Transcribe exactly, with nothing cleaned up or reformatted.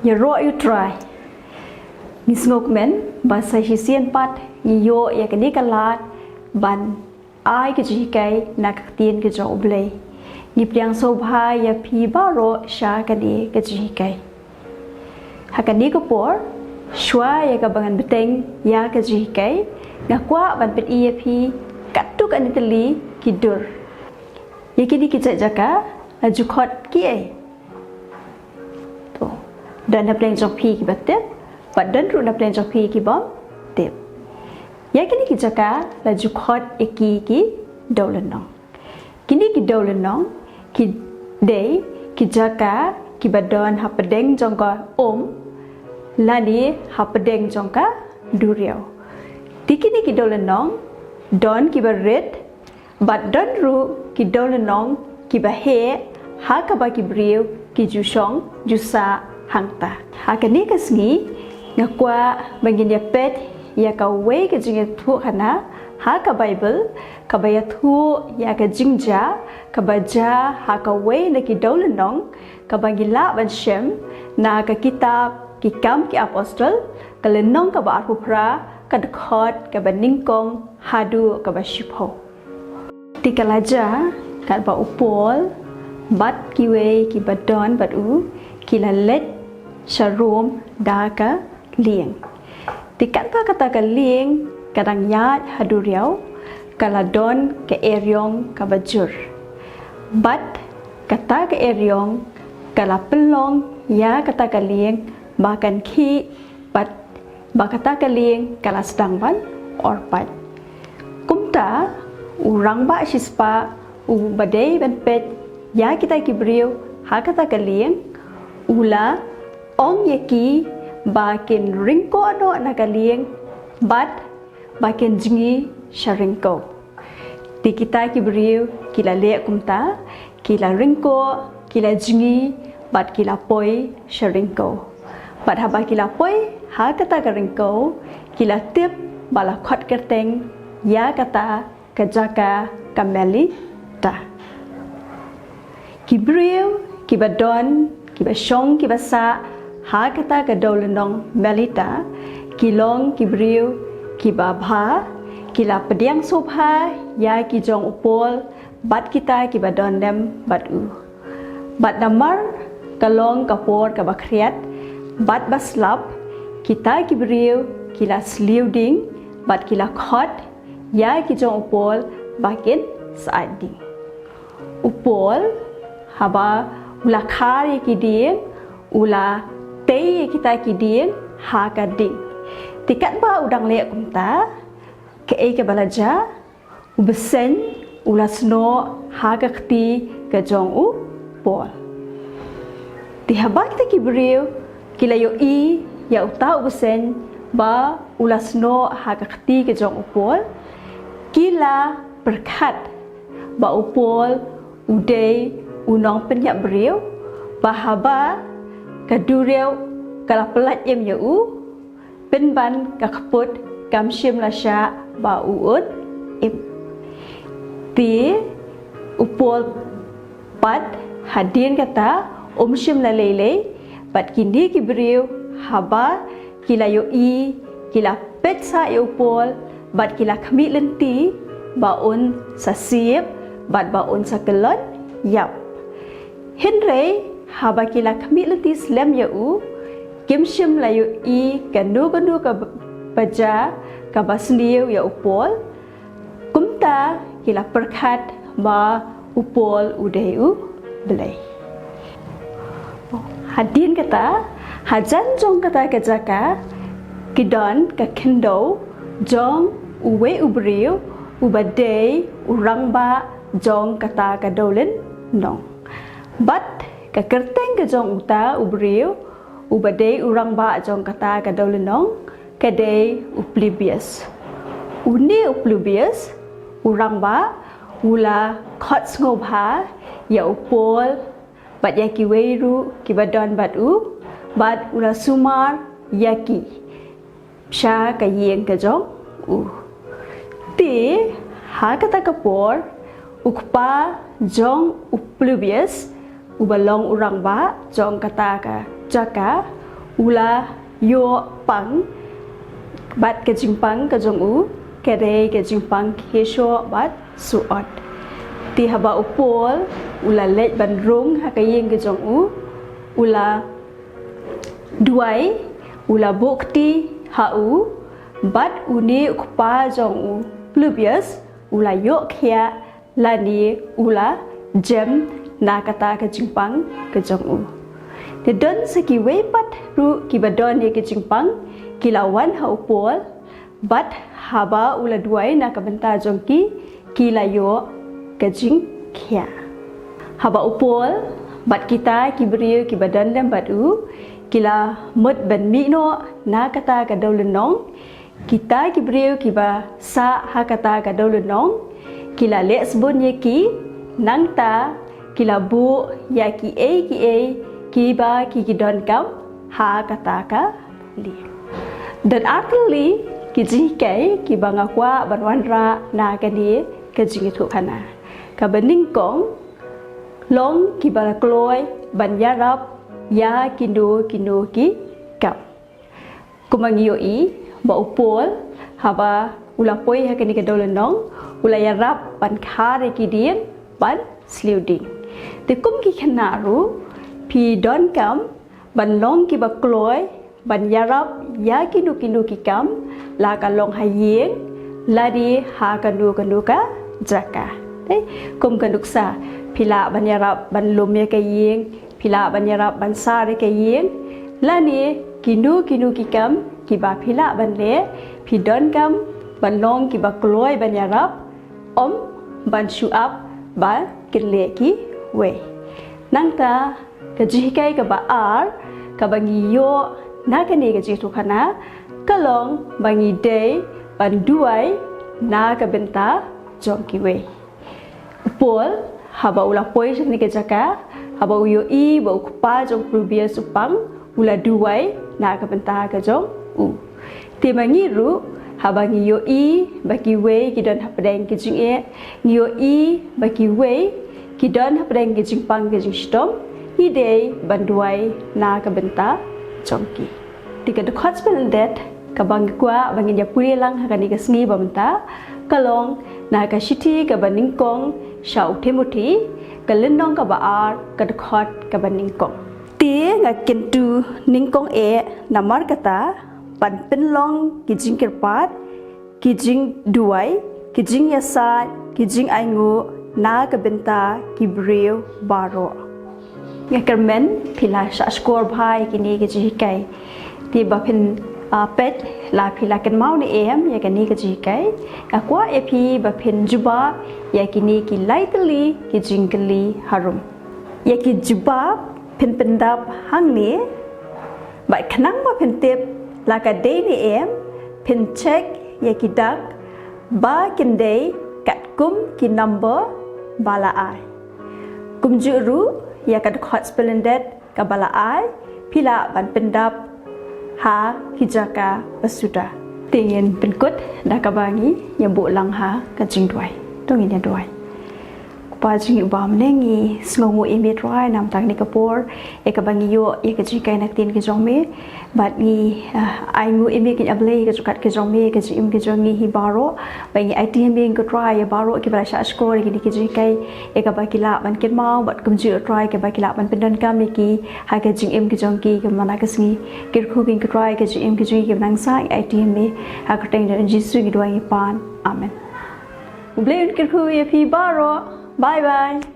Ïaroh ïa U Trai. Ngi sngewkmen ba sa shisien pat ngi ïoh ïa kane ka lad ban ai ka jinghikai na ka ktien ka jong U Blei. Ngi pdiang sngewbha ïa phi baroh sha kane ka jinghikai. Ha kane ka por, shuwa ïa kaba ngan bteng ïa ka jinghikai, nga kwah ban pyni ïa phi katto katne tylli ki dur. Ïa kine ki jaka la ju khot kiei? To, don na pdeng jong phi kiba tip, bad don ruh na pdeng jong phi kibym tip. Ïa kine ki jaka la ju khot ïa ki ki dewlynnong. Kine ki dewlynnong ki dei ki jaka kiba don ha pdeng jong ka um lane ha pdeng jong ka duriaw. Te kine ki dewlynnong don kiba rit, bad don ruh ki dewlynnong kiba heh ha kaba ki briew ki ju shong ju sah hangta. Ha kane ka sngi nga kwah ba ngin ïa peit ïa kawei ka jingïathuhkhana ha ka Baibl kaba ïathuh ïa ka jingjia kaba jia ha kawei na ki dewlynnong kaba ngi lah ban shem na ka kitab Ki Kam ki Apostol, ka lynnong kaba arphew phra, ka dkhot kaba nyngkong haduh kaba shiphew. Te ka la jia katba u Paul bad kiwei kiba don bad u ki la leit sha Rom da ka lieng. Te katba kata ka lieng ka dang ïaid ha duriaw, ka la don ka eriong kaba jur. Bad kata ka eriong ka la pynlong ïa kata ka lieng ba kan khih, bad ba kata ka lieng ka la sdang ban orpait. Kumta, u rangbah shispah uba dei ban peit ïa kita ki briew ha kata ka lieng, u la ong ïa ki ba kin ryngkoh noh na ka lieng, bad ba kin jngi sha ryngkew. Te kita ki briew ki la leh kumta, ki la ryngkoh, ki la jngi, bad ki la poi sha ryngkew. Bad haba ki la poi ha kata ka ryngkew, ki la tip ba la khot kyrteng ïa kata ka jaka ka Melita. Ki briew kiba don, kiba shong, kiba sah ha kata ka dewlynnong Melita ki long ki briew kiba bha, ki la pdiang sngewbha ïa ki jong u Paul bad kita kiba don lem bad u. Bad namar ka long ka por kaba khriat bad ba slap, kita ki briew ki la sliew ding bad ki la khot ïa ki jong u Paul ba kin sah ding. U Paul, haba u la khar ïa ki dieng, u la tei ïa kita ki dieng ha ka ding. Te katba u dang leh kumta, kaei kaba la jia? U bseiñ u la snoh ha ka kti ka jong u Paul. Te haba kita ki briew ki la ïohi ïa uta u bseiñ ba u la snoh ha ka kti ka jong u Paul, ki la pyrkhat ba u Paul u dei u nongpynïap briew, ba haba ka duriaw ka la pyllait im ïa u, pynban ka kput kam shym la shah ba u un im. Te u Paul pat hadien kata um shym la leilei, bad kine ki briew haba ki la ïohi, ki la peit sah ïa u Paul, bad ki la khmih lynti ba un sa sip bad ba un sa kyllon ïap. Hynrei haba ki la khmih lynti slem ïa u, kim shym la ïohi kano kano kaba jia kaba sniew ïa u Paul. Kumta ki la pyrkhat ba u Paul u dei u blei. Hadien kata, hajan jong kata ka jaka ki don ka khyndew jong uwei u briew uba dei u rangbah jong kata ka dewlynnong. Bad ka kyrteng ka jong uta u briew uba dei u rangbah jong kata ka dewlynnong ka dei u Publius. Une u Publius, u rangbah, u la khot sngewbha ïa u Paul bad ïa kiwei ruh kiba don bad u, bad u la sumar ïa ki sha ka ïing ka jong u. Te ha kata ka por, u kpa jong u Publius, uba long u rangbah jong kata ka jaka, u la ïoh pang bad ka jingpang ka jong u ka dei ka jingpang khie shoh bad suhot. Te haba u Paul u la leit ban rung ha ka ïing ka jong u, u la duwai, u la buh kti ha u, bad une u kpa jong u Publius u la ïoh khiah lane u la jem na kata ka jingpang ka jong u. Te don sa kiwei pat ruh kiba don ïa ka jingpang, ki la wan ha u Paul, bad haba u la duwai na ka bynta jong ki, ki la ïoh ka jingkhiah. Haba u Paul bad kita ki briew kiba don lem bad u ki la mut ban mih noh na kata ka dewlynnong, kita ki briew kiba sah ha kata ka dewlynnong ki la leh sbun ïa ki, nangta ki la buh ïa kiei kiei kiba ki ki donkam ha kata ka lieng. Don ar tylli ki jinghikai kiba nga kwah ban wanrah na kane ka jingïathuhkhana. Kaba nyngkong, long kiba la kloi ban ïarap ïa kino kino ki kam. Kumba ngi ïohi ba u Paul haba u la poi ha kane ka dewlynnong, u la ïarap ban khar ïa ki dieng ban sliew dieng. Te kum ki khynnah ruh, phi donkam ban long kiba kloi ban ïarap ïa kino kino ki kam, la ka long ha ïing lane ha kano kano ka jaka. Te kum ka nuksa, phi lah ban ïarap ban lum ïa ka ïing, phi lah ban ïarap ban sar ïa ka ïing, lane kino kino ki kam kiba phi lah ban leh, phi donkam ban long kiba kloi ban ïarap, ym ban shu ap ba kin leh kiwei. Nangta ka jinghikai kaba ar kaba ngi ïoh na kane ka jingïathuhkhana ka long ba ngi dei ban duwai na ka bynta jong kiwei. U Paul haba u la poi sha kane ka jaka, haba u ïohi ba u kpa jong u Publius u pang, u la duwai na ka bynta ka jong u. Te ma ngi ruh, haba ngi ïohi ba kiwei ki don hapdeng ki jingeh, ngi ïohi ba kiwei ki don hapdeng ki jingpang ki jingshitom, ngi dei ban duwai na ka bynta jong ki. Te ka dkhot speldet kaba ngi kwah ba ngin ïa pule lang ha kane ka sngi ba mynta ka long na ka shithi kaba nyngkong sha u Timothi, ka lynnong kaba ar, ka dkhot kaba nyngkong. Te nga kyntu nyngkong eh namar kata ban pynlong ki jingkyrpad, ki jingduwai, ki jingïasaid, ki jingainguh na ka bynta ki briew baroh. Nga kyrmen phi la shah shkor bha ïa kine ki jinghikai. Te ba phin, ah, peit la phi la kynmaw ne em ïa kine ki jinghikai, nga kwah ïa phi ba phin jubab ïa kine ki lai tylli ki jingkylli harum. Ïa ki jubab phin pyndap hangne, bad khnang ba phin tip la ka dei ne em, phin check ïa ki dak ba kin dei katkum ki number ba la ai. Kumjuh ruh ïa ka dkhot speldet kaba la ai, phi lah ban pyndap ha ki jaka ba suda. Te ngin pynkut da kaba ngi ïa buh lang ha ka jingduwai. To ngin ïa duwai. Ko Pa jong ngi uba ha bneng, ngi sngewnguh ïa me Trai namar kane ka por ïa kaba ngi ïoh ïa ka jinghikai na ka ktien ka jong me. Bad ngi, ah, ainguh ïa me kynja Blei ïa ka jingkat ka jong me, ka jingim ka jong ngi hi baroh. Bad ngi aiti ha me ko Trai ïa baroh kiba la shah shkor ïa kine ki jinghikai, ïa kaba ki lah ban kynmaw, bad kumjuh Trai kaba ki lah ban pyndonkam ïa ki ha ka jingim ka jong ki ka man la ka sngi. Kyrkhu ïa ngi ko Trai, ka jingim ka jong ngi ka ban nang sah, ngi aiti ha me. Ha ka kyrteng jong u Jisu ngi duwai ngi pan. Amen. U Blei un kyrkhu ïa phi baroh. Bye bye.